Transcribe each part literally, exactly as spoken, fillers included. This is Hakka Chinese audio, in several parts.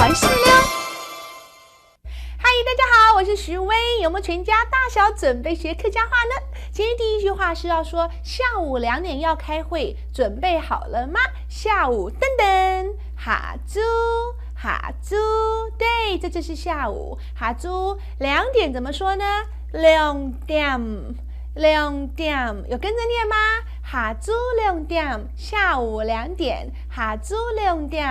开始了。嗨，大家好，我是徐薇。有没有全家大小准备学客家话呢？今天第一句话是要说下午两点要开会，准备好了吗？下午等等，下晝，下晝，对，这就是下午。下晝两点怎么说呢？两点，两点，有跟着念吗？下晝两点，下午两点，下晝两点，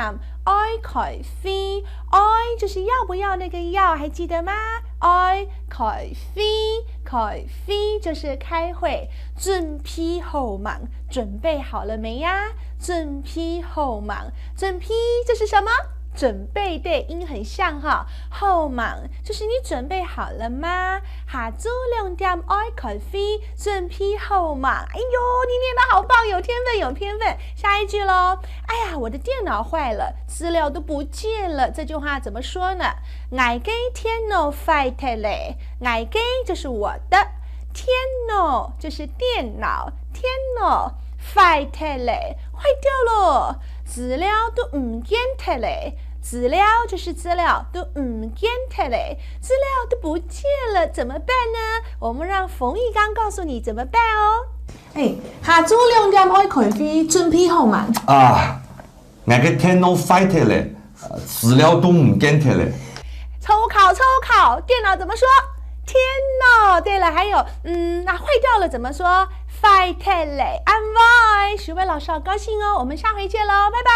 爱开会。爱就是要不要那个要，还记得吗？爱开会，开会就是开会。准备好吂？准备好了没呀？准备好吂？准备这是什么？准备，对，音很像哈。好吂？就是你准备好了吗？下晝两点爱开会，准备好吂？哎呦，你念得好棒，有天分，有天分。下一句喽。哎呀，我的电脑坏了，资料都不见了。这句话怎么说呢？𠊎个电脑坏忒了。𠊎个就是我的，电脑就是电脑，电脑坏忒了，坏掉了。资料都毋见忒了，资料就是资料，都毋见忒了，资料都不见了，怎么办呢？我们让冯玉刚告诉你怎么办哦。哎，下晝两点爱开会，准备好吂？啊，𠊎个电脑坏忒了，呃，资料都毋见忒了。抽考，抽考，电脑怎么说？天哪！对了，还有，嗯，那坏掉了怎么说？坏忒了，恁會。徐薇老师好高兴哦，我们下回见喽，拜拜。